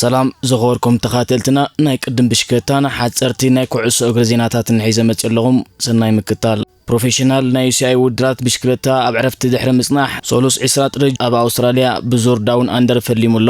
ሰላም ዝኸበርኩም ተኻተልትና፣ ናይ ቅድም ብሽክለታን ሓጸርቲ ናይ ኩዕሶ እግሪ ዜናታትን ሒዘ መጽእ ኣለኹም። ሰናይ ምክታል። ፕሮፌሽናል ናይ ዩ ሲ ኣይ ውድድራት ብሽክለታ ኣብ ዕረፍቲ ድሕሪ ምጽናሕ፣ ሰሉስ ዕስራ ጥሪ ኣብ ኣውስትራልያ ብዙር ዳውን ኣንደር ፈሊሙ ኣሎ።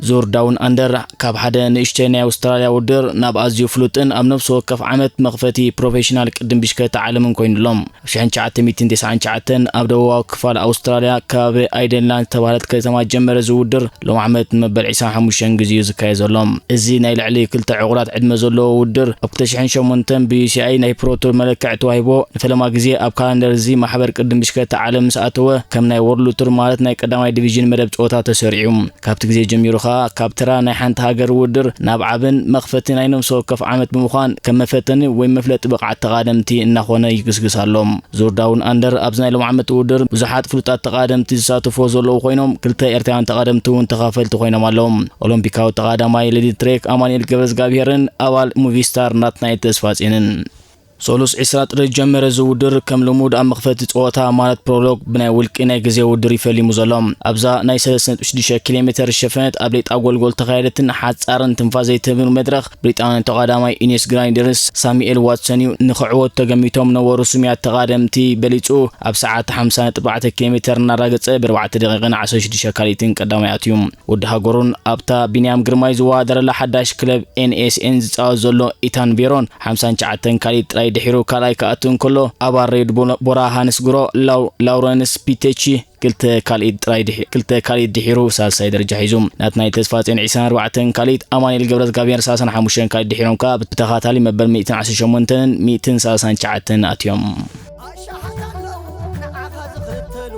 ዙር ዳውን ኣንደር ካብ ሓደ ንእሽተይ ናይ ኣውስትራልያ ውድድር ናብ ኣዝዩ ፍሉጥን ኣብ ነፍሲ ወከፍ ዓመት መኽፈቲ ፕሮፌሽናል ቅድም ብሽክለታ ዓለምን ኮይኑ ኣሎ። ኣብ ሽሕን ትሽዓተ ሚእትን ተስዓን ትሽዓተን ኣብ ደቡባዊ ክፋል ኣውስትራልያ ከባቢ ኣይደንላንድ ዝተባህለት ከተማ ዝጀመረ እዚ ውድድር ሎም ዓመት ንመበል ዕስራን ሓሙሽተን ግዜ እዩ ዝካየድ ዘሎ። እዚ ናይ ልዕሊ ክልተ ዕቑራት ዕድመ ዘለዎ ውድድር ኣብ ክልተ ሽሕን ሸሞንተን ብ ዩ ሲ ኣይ ናይ ፕሮ ቱር መለክዒ ተዋሂቦ ንፈለማ ግዜ ኣብ ካላንደር እዚ ማሕበር ቅድም ብሽክለታ ዓለም ምስ ኣተወ ከም ናይ ወርልድ ቱር ማለት ናይ ቀዳማይ ዲቪዥን መደብ ጸወታ ተሰሪዑ። ካብቲ ግዜ ጀሚሩ ኸኣ ካብ ተራ ናይ ሓንቲ ሃገር ውድድር ናብ ዓብን መኽፈቲ ናይ ነፍሲ ወከፍ ዓመት ብምዃን ከም መፈተኒ ወይ መፍለጢ ብቕዓት ተቓደምቲ እናኾነ ይግስግስ ኣሎ። ዙር ዳውን ኣንደር ኣብዚ ናይ ሎም ዓመት ውድድር ብዙሓት ፍሉጣት ተቓደምቲ ዝሳተፍዎ ዘለዉ ኮይኖም፣ ክልተ ኤርትራውያን ተቓደምቲ እውን ተኻፈልቲ ኮይኖም ኣለዉ። ኦሎምፒካዊ ተቓዳማይ ሌዲ ትሬክ ኣማኑኤል ገብረዝጋብሄርን ኣባል ሙቪስታር ናትናኤል ተስፋጼንን። ሰሉስ ዕስራ ጥሪ ዝጀመረ እዚ ውድድር ከም ልሙድ ኣብ መኽፈቲ ጸወታ ማለት ፕሮሎግ ብናይ ውልቂ ናይ ግዜ ውድድር እዩ ፈሊሙ ዘሎ። ኣብዛ ናይ ሰለስተ ነጥቢ ሽዱሽተ ኪሎ ሜተር ዝሸፈነት ኣብ ሌጣ ጎልጎል ተኻየደትን ሓጻርን ትንፋስ ዘይትህብን መድረኽ ብሪጣንያዊ ተቓዳማይ ኢኔስ ግራይንደርስ ሳሙኤል ዋትሰን እዩ ንኽዕወቱ ተገሚቶም ነበሩ ስሙያት ተቓደምቲ በሊጹ ኣብ ሰዓት ሓምሳ ነጥቢ ኣርባዕተ ኪሎ ሜተር እናራገጸ ብኣርባዕተ ደቂቕን ዓሰርተ ሽዱሽተ ካልኢትን ቀዳማይ ኣትዩ። ወዲ ሃገሩን ኣብታ ቢንያም ግርማይ ዝወዳደረላ ሓዳሽ ክለብ ኤን ኤስ ኤን ዝጻወት ዘሎ ኢታን ቬሮን ሓምሳን ትሽዓተን ካልኢት ጥራይ ድሒሩ ካልኣይ ክኣቱ እንከሎ፣ ኣባል ሬድ ቡል ቦራ ሃንስ ግሮ ላው-፣ ላውረንስ ፒቴቺ ክልተ ካልኢት ጥራይ ድሒ-፣ ክልተ ካልኢት ድሒሩ ሳልሳይ ደረጃ ሒዙ። ናትናኤል ተስፋጼን ዕስራን ኣርባዕተን ካልኢት፣ ኣማኑኤል ገብረዝጋብሄር ሰላሳን ሓሙሽተን ካልኢት ድሒሮም ከኣ ብተኸታታሊ መበል ሚእትን ዓሰርተ ሸሞንተን ሚእትን ሰላሳን ትሽዓተን ኣትዮም። ኣሻሓት ኣለዉ ንዓኻ ዝኽተሉ።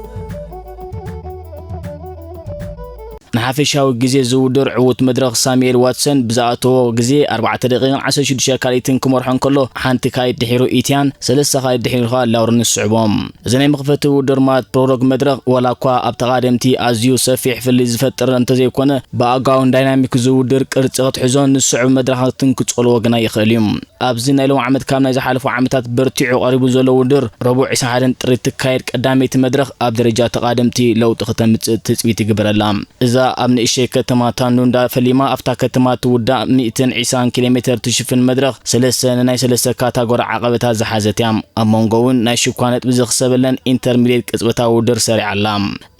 ንሓፈሻዊ ግዜ ዝውድር ዕዉት መድረኽ ሳሙኤል ዋትሰን ብዝኣተዎ ግዜ ኣርባዕተ ደቂቕን ዓሰርተ ሽዱሽተ ካልኢትን ክመርሖ እንከሎ፣ ሓንቲ ካልኢት ድሒሩ ኢትያን፣ ሰለስተ ካልኢት ድሒሩ ከኣ ላውረንስ ስዕቦም። እዚ ናይ መኽፈቲ ውድድር ማለት ፕሮሎግ መድረኽ ዋላ እኳ ኣብ ተቓደምቲ ኣዝዩ ሰፊሕ ፍልልይ ዝፈጥር እንተዘይኮነ፣ ብኣጋውን ዳይናሚክ ዝውድር ቅርጺ ክትሕዞን ንዝስዕቡ መድረኻትን ክጸልዎ ግና ይኽእል እዩ። ኣብዚ ናይ ሎም ዓመት ካብ ናይ ዝሓለፉ ዓመታት በርቲዑ ቀሪቡ ዘሎ ውድድር፣ ረቡዕ ዕስራን ሓደን ጥሪ ትካየድ ቀዳመይቲ መድረኽ ኣብ ደረጃ ተቓደምቲ ለውጢ ከተምጽእ ትጽቢት ይግበረላ። እዛ ኣብ ንእሽተይ ከተማ ታንዱንዳ ፈሊማ ኣብታ ከተማ ትውዳእ ሚእትን ዕስራን ኪሎ ሜተር ትሽፍን መድረኽ ሰለስተ ንናይ ሰለስተ ካታጎሪ ዓቐበታት ዝሓዘት እያ። ኣብ መንጎ እውን ናይ ሽኳ ነጥቢ ዝኽሰበለን ኢንተርሚድየት ቅጽበታዊ ውድድር ሰሪዓ ኣላ።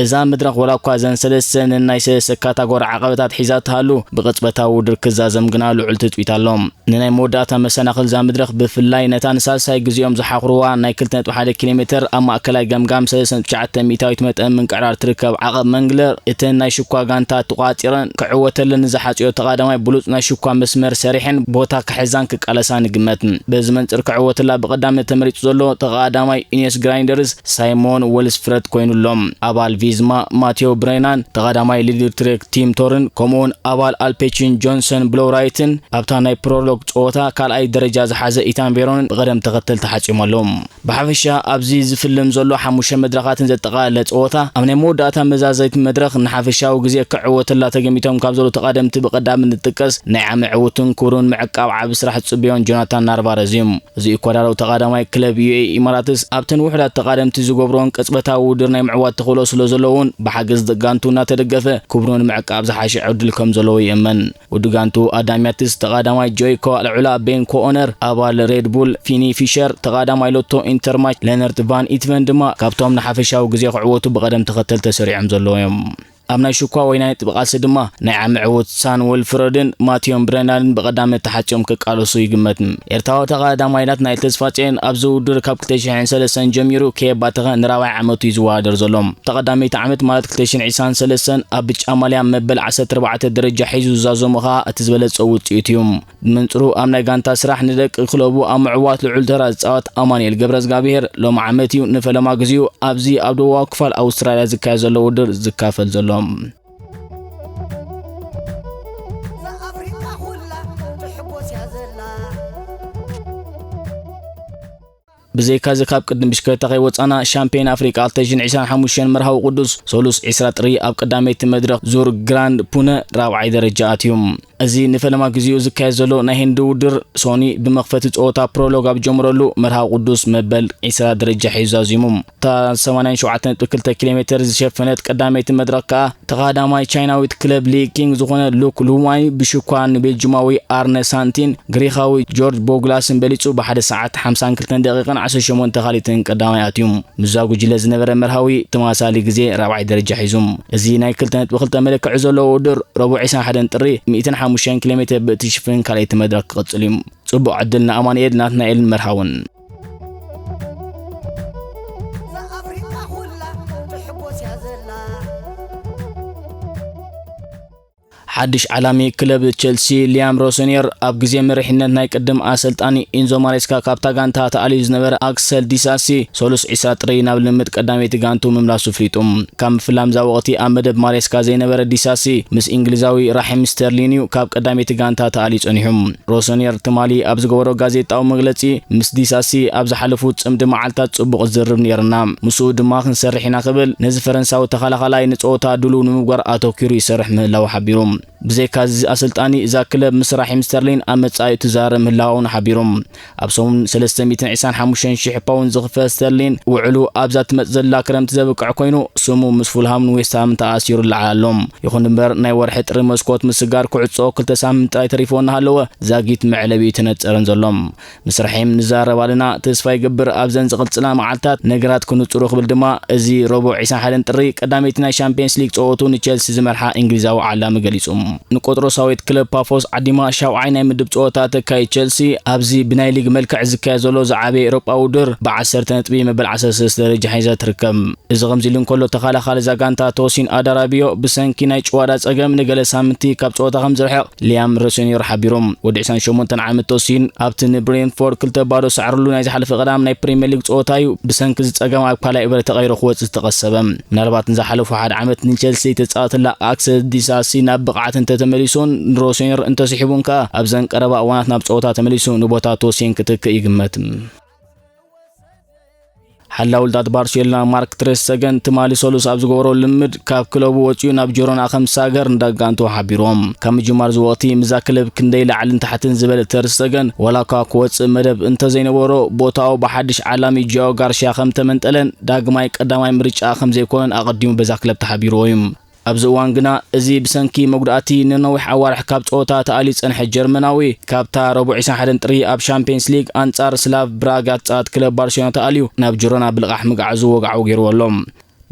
እዛ መድረኽ ዋላ እኳ እዘን ሰለስተ ንናይ ሰለስተ ካታጎሪ ዓቐበታት ሒዛ ትሃሉ፣ ብቅጽበታዊ ውድድር ክዛዘም ግና ልዑል ትጽቢት ኣሎ። ንናይ መወዳእታ መሰናኽል እዛ መድረኽ ብፍላይ ነታ ንሳልሳይ ግዜኦም ዝሓኽሩዋ ናይ ክልተ ነጥቢ ሓደ ኪሎ ሜተር ኣብ ማእከላይ ገምጋም ሰለስተ ነጥቢ ትሽዓተ ሚእታዊት መጠን ምንቅዕራር ትርከብ ዓቐብ መንግለር፣ እተን ናይ ሽኳ ጋንታ ተቋጺረን ክዕወተለን ንዝሓጽዮ ተቓዳማይ ብሉጽ ናይ ሽኳ መስመር ሰሪሐን ቦታ ክሕዛን ክቃለሳ ንግመት። በዚ መንጽር ክዕወተላ ብቐዳምነት ተመሪጹ ዘሎ ተቓዳማይ ኢኔስ ግራይንደርስ ሳይሞን ወልስፍረድ ኮይኑ ኣሎ። ኣባል ቪዝማ ማቴዎ ብሬናን፣ ተቐዳማይ ሊድር ትሬክ ቲም ቶርን፣ ከምኡውን ኣባል ኣልፔቺን ጆንሰን ብሎውራይትን ኣብታ ናይ ፕሮሎግ ጸወታ ካልኣይ ደረጃ ዝሓዘ ኢታን ቬሮንን ብቐደም ተኸተል ተሓጺዮም ኣለዉ። ብሓፈሻ ኣብዚ ዝፍልም ዘሎ ሓሙሽተ መድረኻትን ዘጠቓለለ ጸወታ ኣብ ናይ መወዳእታ መዛዘይቲ መድረኽ ንሓፈሻዊ ግዜ ክዕወተላ ተገሚቶም ካብ ዘለዉ ተቓደምቲ ብቐዳምነት ዝጥቀስ ናይ ዓሚ ዕውትን ክብሩን ምዕቃብ ዓቢ ስራሕ ዝጽበዮን ጆናታን ናርቫረዝ እዩ። እዚ ኢኳዳራዊ ተቓዳማይ ክለብ ዩ ኤ ኢ ኢማራትስ ኣብተን ውሑዳት ተቓደምቲ ዝገብርዎን ቅጽበታዊ ውድድር ናይ ምዕዋት ተኽእሎ ስለ ዘለዎን ብሓገዝ ደጋንቱ እናተደገፈ ክብሩ ንምዕቃብ ዝሓሸ ዕድል ከም ዘለዎ ይእመን። ውዲ ጋንቱ ኣዳሚያትስ ተቓዳማይ ጆይኮ ኣልዑላ ቤን ኮኦነር ኣባል ሬድ ቡል ፊኒ ፊሸር ተቓዳማይ ሎቶ ኢንተርማች ለነርት ቫን ኢትቨን ድማ ካብቶም ንሓፈሻዊ ግዜ ክዕወቱ ብቐደም ተኸተል ተሰሪዖም ዘለዉ እዮም። ኣብ ናይ ሽኳ ወይናይ ጥብቃልሲ ድማ ናይ ዓሚ ዕዉት ሳን ወልፍረድን ማቲዮን ብሬናልን ብቐዳመት ተሓጺኦም ክቃለሱ ይግመት። ኤርትራዊ ተቐዳማይ ናትናኤል ተስፋጽዮን ኣብዚ ውድድር ካብ ክልተ ሽሕን ሰለስተን ጀሚሩ ከየባተኸ ንራብዓይ ዓመቱ እዩ ዝወዳደር ዘሎ። ተቐዳመይቲ ዓመት ማለት ክልተ ሽሕን ዕስራን ሰለስተን ኣብ ብጫ ማልያ መበል ዓሰርተ ኣርባዕተ ደረጃ ሒዙ ዝዛዘሙ ኸኣ እቲ ዝበለጸ ውጽኢት እዩ። ብመንጽሩ ኣብ ናይ ጋንታ ስራሕ ንደቂ ክለቡ ኣብ ምዕዋት ልዑል ተራ ዝጻወት ኣማኑኤል ገብረዝጋብሄር ሎም ዓመት እዩ ንፈለማ ግዜኡ ኣብዚ ኣብ ደቡባዊ ክፋል ኣውስትራልያ ዝካየድ ዘሎ ውድድር ዝካፈል ዘሎ። እዛ ኣፍሪቃ ኩላ ትሕጎስ እያ ዘላ። ብዘይካዚ ካብ ቅድም ብሽክለታ ከይወጻና ሻምፒዮን ኣፍሪቃ ክልተ ሽሕን ዕስራን ሓሙሽተን መርሃዊ ቅዱስ ሰሉስ ዕስራ ጥሪ ኣብ ቀዳመይቲ መድረኽ ዙር ግራንድ ፑነ ራብዓይ ደረጃ ኣትዩ። እዚ ንፈለማ ግዜኡ ዝካየድ ዘሎ ናይ ህንዲ ውድድር፣ ሶኒ ብመኽፈቲ ጸወታ ፕሮሎግ ኣብ ዝጀመረሉ መርሃዊ ቅዱስ መበል ዕስራ ደረጃ ሒዙ ዛዚሙ። እታ ሰማንያን ሸውዓተን ነጥቢ ክልተ ኪሎ ሜተር ዝሸፈነት ቀዳመይቲ መድረኽ ከኣ፣ ተቐዳማይ ቻይናዊት ክለብ ሊ ኪንግ ዝኾነ ሉክ ሉዋይ ብሽኳ ንቤልጅማዊ ኣርነ ሳንቲን ግሪኻዊ ጆርጅ ቦግላስን በሊጹ፣ ብሓደ ሰዓት ሓምሳን ክልተን ደቂቕን ዓሰርተ ሸሞንተ ካሊትን ቀዳማይ ኣትዩ። ምስዛ ጉጅለ ዝነበረ መርሃዊ ተመሳሳሊ ግዜ ራብዓይ ደረጃ ሒዙ። እዚ ናይ ክልተ ነጥቢ ክልተ መለክዒ ዘለዎ ውድድር ረቡዕ ዕስራን ሓደን ጥሪ ሚእትን ሓሙሽተን ኪሎ ሜተር ብእትሽፍን ካልኣይቲ መድረኽ ክቕጽል እዩ። ጽቡቕ ዕድል ንኣማኑኤል ናትናኤልን መርሃውን። ኣፍሪቃ ኩላ ትሕጎስ እያ ዘላ። ሓድሽ ዓላሚ ክለብ ቸልሲ ሊያም ሮሶኒየር ኣብ ግዜ መሪሕነት ናይ ቅድም ኣሰልጣኒ ኢንዞ ማሬስካ ካብታ ጋንታ ተኣልዩ ዝነበረ ኣክሰል ዲሳሲ ሰሉስ ዕስራ ጥሪ ናብ ልምድ ቀዳመይቲ ጋንቱ ምምላሱ ፍሊጡ። ካብ ምፍላም እዛ ወቕቲ ኣብ መደብ ማሬስካ ዘይነበረ ዲሳሲ ምስ እንግሊዛዊ ራሒም ስተርሊን እዩ ካብ ቀዳመይቲ ጋንታ ተኣልዩ ጸኒሑ። ሮሶኒየር ትማሊ ኣብ ዝገበሮ ጋዜጣዊ መግለጺ ምስ ዲሳሲ ኣብ ዝሓለፉ ጽምዲ መዓልታት ጽቡቕ ዝርርብ ነይርና፣ ምስኡ ድማ ክንሰርሕ ኢና ክብል ነዚ ፈረንሳዊ ተኸላኻላይ ንጸወታ ድሉው ንምግባር ኣተኲሩ ይሰርሕ ምህላዉ ሓቢሩ። ብዘይካዚ ኣሰልጣኒ እዛ ክለብ ምስ ራሒም ስተርሊን ኣብ መጻኢ ትዛረብ ምህላዋ እውን ሓቢሩ። ኣብ ሰሙን ሰለስተ ሚእትን ዕስራን ሓሙሽተን ሽሕ ፓውንድ ዝኽፈል ስተርሊን ውዕሉ ኣብዛ ትመጽእ ዘላ ክረምቲ ዘብቅዕ ኮይኑ፣ ስሙ ምስ ፉልሃምን ዌስትሃምን ተኣሲሩ ይለዓል ኣሎ። ይኹን እምበር ናይ ወርሒ ጥሪ መስኮት ምስጋር ክዕጾ ክልተ ሳምንት ጥራይ ተሪፍዎ እናሃለወ ዛጊት መዕለቢ እዩ ተነጸረን ዘሎ። ምስ ራሒም ንዛረብ ኣለና፣ ተስፋ ይገብር ኣብዘን ዝቕጽላ መዓልታት ነገራት ክንጽሩ ክብል ድማ እዚ ረቡዕ ዕስራን ሓደን ጥሪ ቀዳመይቲ ናይ ሻምፒየንስ ሊግ ጸወቱ ንቸልሲ ዝመርሓ እንግሊዛዊ ዓላሚ ገሊጹ። ንቆጥሮሳዊት ክለብ ፓፎስ ዓዲማ ሻውዓይ ናይ ምድብ ጸወታ ተካይድ ቸልሲ ኣብዚ ብናይ ሊግ መልክዕ ዝካየድ ዘሎ ዝዓበየ ኤውሮጳዊ ውድድር ብዓሰርተ ነጥቢ መበል ዓሰርተ ሰለስተ ደረጃ ሒዛ ትርከብ። እዚ ከምዚ ኢሉ እንከሎ ተኸላኻሊ እዛ ጋንታ ቶሲን ኣዳራቢዮ ብሰንኪ ናይ ጭዋዳ ጸገም ንገለ ሳምንቲ ካብ ጸወታ ከም ዝርሕቕ ሊያም ሮሶኒየር ሓቢሩ። ወዲ ዕስራን ሸሞንተን ዓመት ቶሲን ኣብቲ ንብሬንፎርድ ክልተ ባዶ ዝሰዓረሉ ናይ ዝሓለፈ ቀዳም ናይ ፕሪምየር ሊግ ጸወታ እዩ ብሰንኪ እዚ ጸገም ኣብ ካልኣይ እብረ ተቐይሩ ክወጽእ ዝተቐሰበ። ምናልባት ንዝሓለፉ ሓደ ዓመት ንቸልሲ ተጻወተላ ኣክሰል ዲሳሲ ናብ ብቕዓት እንተተመሊሱን ንሮሶኒየር እንተስሒቡን ከኣ ኣብዘን ቀረባ እዋናት ናብ ጸወታ ተመሊሱ ንቦታ ቶሲን ክትክእ ይግመት። ሓላው ውልዳት ባርሴሎና ማርክ ትሬስቴገን ትማሊ ሰሉስ ኣብ ዝገበሮ ልምድ ካብ ክለቡ ወጺኡ ናብ ጀሮና ከም ዝሳገር ንዳጋንቱ ሓቢርዎም። ካብ ምጅማር ዝወቕቲ ምዛ ክለብ ክንደይ ላዕልን ታሕትን ዝበለ ተርስተገን ዋላ እኳ ክወጽእ መደብ እንተዘይነበሮ ቦታኡ ብሓድሽ ዓላሚ ጃኦ ጋርሽያ ከም ተመንጠለን ዳግማይ ቀዳማይ ምርጫ ከም ዘይኮነን ኣቐዲሙ በዛ ክለብ ተሓቢርዎ እዩ። ኣብዚ እዋን ግና እዚ ብሰንኪ መጉዳእቲ ንነዊሕ ኣዋርሕ ካብ ጸወታ ተኣልዩ ዝጸንሐ ጀርመናዊ፣ ካብታ ረቡዕ ዕስራን ሓደን ጥሪ ኣብ ሻምፕየንስ ሊግ ኣንጻር ስላቭ ብራጋ ትጻወት ክለብ ባርሴሎና ተኣልዩ ናብ ጅሮና ብልቓሕ ምግዓዙ ወግዓዊ ገይርዎ ኣሎ።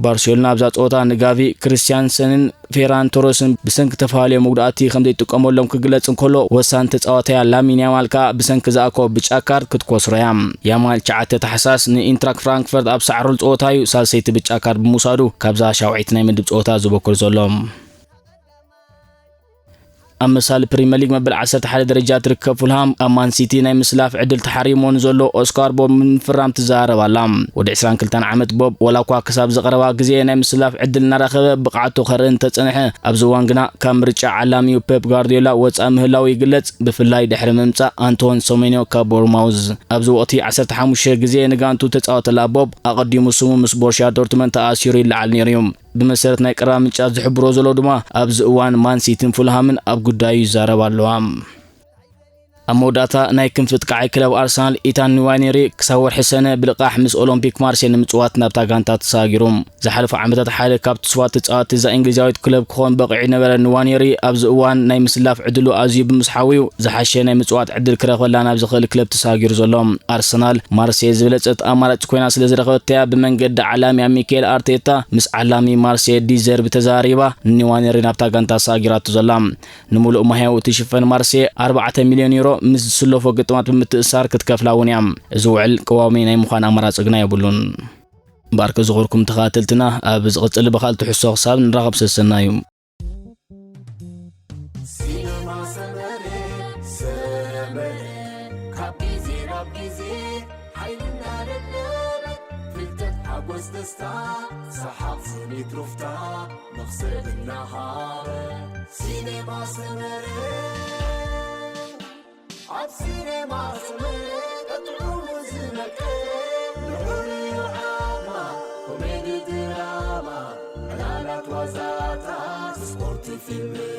ባርሴሎና ኣብዛ ጸወታ ንጋቪ፣ ክሪስቲያንሰንን ፌራን ቶረስን ብሰንኪ ተፈላለየ መጉዳእቲ ከም ዘይጥቀመሎም ክግለጽ እንከሎ፣ ወሳኒ ተጻዋታያ ላሚን ያማል ከኣ ብሰንኪ ዝኣኮ ብጫ ካርድ ክትኮስሮ እያ። ያማል ትሽዓተ ታሕሳስ ንኢንትራክ ፍራንክፈርት ኣብ ዝሰዓረሉ ጸወታ እዩ ሳልሰይቲ ብጫ ካርድ ብምውሳዱ ካብዛ ሻውዓይቲ ናይ ምድብ ጸወታ ዝበኩር ዘሎ። ኣብ መሳሊ ፕሪምየር ሊግ መበል ዓሰርተ ሓደ ደረጃ ትርከብ ፉልሃም ኣብ ማን ሲቲ ናይ ምስላፍ ዕድል ተሓሪምዎ ንዘሎ ኦስካር ቦብ ንምፍራም ትዘራረብ ኣላ። ወዲ ዕስራን ክልተን ዓመት ቦብ ዋላ እኳ ክሳብ ዝቐረባ ግዜ ናይ ምስላፍ ዕድል እናረኸበ ብቕዓቱ ከርኢ እንተጸንሐ፣ ኣብዚ እዋን ግና ካብ ምርጫ ዓላሚኡ ፔፕ ጋርዲዮላ ወጻኢ ምህላዉ ይግለጽ። ብፍላይ ድሕሪ ምምጻእ ኣንቶን ሶሜንዮ ካብ ቦርማውዝ ኣብዚ ወቕቲ ዓሰርተ ሓሙሽተ ግዜ ንጋንቱ ተጻወተላ ቦብ ኣቐዲሙ ስሙ ምስ ቦርሻ ዶርትመንድ ተኣሲሩ ይለዓል ነይሩ እዩ። ብመሰረት ናይ ቀረባ ምንጫት ዝሕብሮ ዘሎ ድማ ኣብዚ እዋን ማን ሲቲን ፉልሃምን ኣብ ጉዳዩ ይዛረባ ኣለዋ። ኣብ መወዳእታ ናይ ክንፊ ኣጥቃዓይ ክለብ ኣርሰናል ኢታን ንዋኔሪ ክሳብ ወርሒ ሰነ ብልቓሕ ምስ ኦሎምፒክ ማርሴ ንምጽዋት ናብታ ጋንታ ተሰጋጊሩ። ዝሓለፉ ዓመታት ሓደ ካብ ትስፋት ተጻወትቲ እዛ እንግሊዛዊት ክለብ ክኾን በቒዑ ነበረ። ንዋኔሪ ኣብዚ እዋን ናይ ምስላፍ ዕድሉ ኣዝዩ ብምስሓው እዩ ዝሓሸ ናይ ምጽዋት ዕድል ክረኽበላ ናብ ዝኽእል ክለብ ተሰጋጊሩ ዘሎ። ኣርሰናል ማርሴ ዝበለጸት ኣማራጺ ኮይና ስለ ዝረኸበትያ ብመንገዲ ዓላሚኣ ሚካኤል ኣርቴታ ምስ ዓላሚ ማርሴ ዲዘርቢ ተዘራሪባ ንዋኔሪ ናብታ ጋንታ ሰጊራቶ ዘላ። ንምሉእ ማህያኡ ትሽፈን ማርሴ ኣርባዕተ ሚልዮን ዩሮ ምስ ዝስለፎ ግጥማት ብምትእሳር ክትከፍላ እውን እያ። እዚ ውዕል ቀዋሚ ናይ ምዃን ኣማራጺ ግና የብሉን። እምበኣር ከዝኽርኩም ተኸታተልትና ኣብ ዝቕጽል ብኻል ትሕሶ ክሳብ ንራኸብ ሰሰና እዩ። ሲነማ ሰመረ ሰመረ ካብ ግዜ ናብ ግዜ ሓይልና ለለበ ፍልጠት ሓጎስ ደስታ ሰሓቕ ስኒት ሩፍታ መኽሰብ እናሃበ ሲኔማ ሰመረ ኣብ ሲኔማ ሰመረ ቀጥዑ ዝመቀ ልዑል እዩ ዓቕማ ኮሜዲ ድራማ ዕላላት ዋዛታት ስፖርት ፊልም